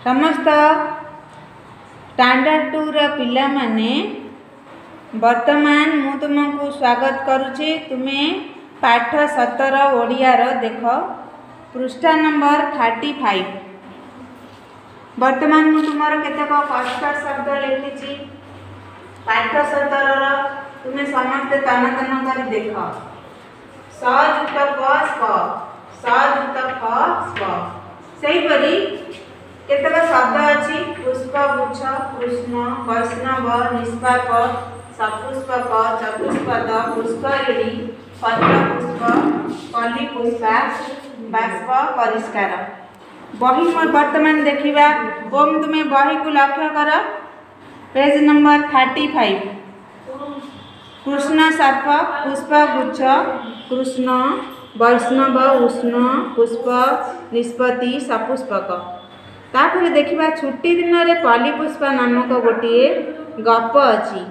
ସମସ୍ତ standard tour ପିଲାମାନେ, ବର୍ତ୍ତମାନ ମୁଁ ତୁମକୁ ସ୍ୱାଗତ କରୁଛି। ତୁମେ ପାଠ 17 ଓଡ଼ିଆର ଦେଖ ପୃଷ୍ଠା ନମ୍ବର 35। ବର୍ତ୍ତମାନ ମୁଁ ତୁମର କେତେକ କଷ୍ଟ ଶବ୍ଦ ଲେଖିଛି ପାଠ 17ର, ତୁମେ ସମସ୍ତେ ତନ ତନ କରି ଦେଖ। ସ ଯୁକ୍ତ ପ ସ୍ପ, ସ ଯୁକ୍ତ ଫ ସ୍ପ। ସେହିପରି କେତେକ ଶବ୍ଦ ଅଛି: ପୁଷ୍ପ ଗୁଚ୍ଛ, କୃଷ୍ଣ, ବୈଷ୍ଣବ, ନିଷ୍ପାପ, ସପୁଷ୍ପକ, ଚତୁଷ୍ପଦ, ପୁଷ୍କରିଣୀ, ପତ୍ରପୁଷ୍ପ, ପଲ୍ଲୀପୁଷ୍ପା, ବାଷ୍ପ, ପରିଷ୍କାର। ବହି ବର୍ତ୍ତମାନ ଦେଖିବା। ଓମ୍, ତୁମେ ବହିକୁ ଲକ୍ଷ୍ୟ କର, ପେଜ୍ ନମ୍ବର 35। କୃଷ୍ଣ ସର୍ପ, ପୁଷ୍ପଗୁଚ୍ଛ, କୃଷ୍ଣ, ବୈଷ୍ଣବ, ଉଷ୍ଣ, ପୁଷ୍ପ, ନିଷ୍ପତ୍ତି, ସପୁଷ୍ପକ। ତାପରେ ଦେଖିବା ଛୁଟି ଦିନରେ ପଲ୍ଲୀପୁଷ୍ପା ନାମକ ଗୋଟିଏ ଗପ ଅଛି,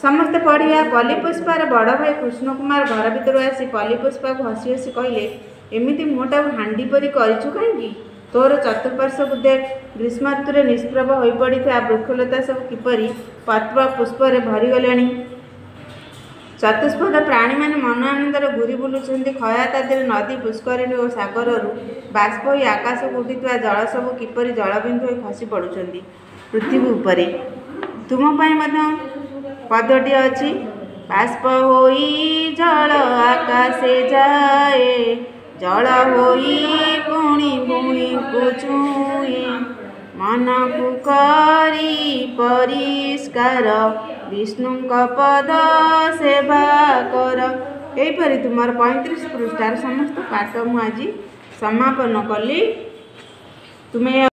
ସମସ୍ତେ ପଢ଼ିବା। ପଲ୍ଲୀପୁଷ୍ପାର ବଡ଼ ଭାଇ କୃଷ୍ଣକୁମାର ଘର ଭିତରୁ ଆସି ପଲ୍ଲୀପୁଷ୍ପାକୁ ହସି ହସି କହିଲେ, ଏମିତି ମୁହଁଟାକୁ ହାଣ୍ଡି ପରି କରିଛୁ କାହିଁକି? ତୋର ଚତୁଃପାର୍ଶ୍ୱକୁ ଦେଖ। ଗ୍ରୀଷ୍ମ ଋତୁରେ ନିଷ୍ପ୍ରଭ ହୋଇପଡ଼ିଥିବା ବୃକ୍ଷଲତା ସବୁ କିପରି ପତ୍ର ପୁଷ୍ପରେ ଭରିଗଲେଣି। ଚତୁଷ୍ପଦ ପ୍ରାଣୀମାନେ ମନ ଆନନ୍ଦରେ ଘୂରି ବୁଲୁଛନ୍ତି। ଖରା ତାତିରେ ନଦୀ, ପୁଷ୍କରିଣୀ ଓ ସାଗରରୁ ବାଷ୍ପ ହୋଇ ଆକାଶକୁ ଉଠିଥିବା ଜଳ ସବୁ କିପରି ଜଳବିନ୍ଦୁ ହୋଇ ଖସି ପଡ଼ୁଛନ୍ତି ପୃଥିବୀ ଉପରେ। ତୁମ ପାଇଁ ମଧ୍ୟ ପଦଟି ଅଛି। ବାଷ୍ପ ହୋଇ ଜଳ ଆକାଶେ ଯାଏ, ଜଳ ହୋଇ ପୁଣି ଭୂଇଁକୁ ଛୁଏଁ, ମନକୁ କରି ପରିଷ୍କାର, ବିଷ୍ଣୁଙ୍କ ପଦ ସେବା କର। ଏହିପରି ତୁମର 35 ପୃଷ୍ଠାର ସମସ୍ତ ପାଠ ମୁଁ ଆଜି ସମାପନ କଲି। ତୁମେ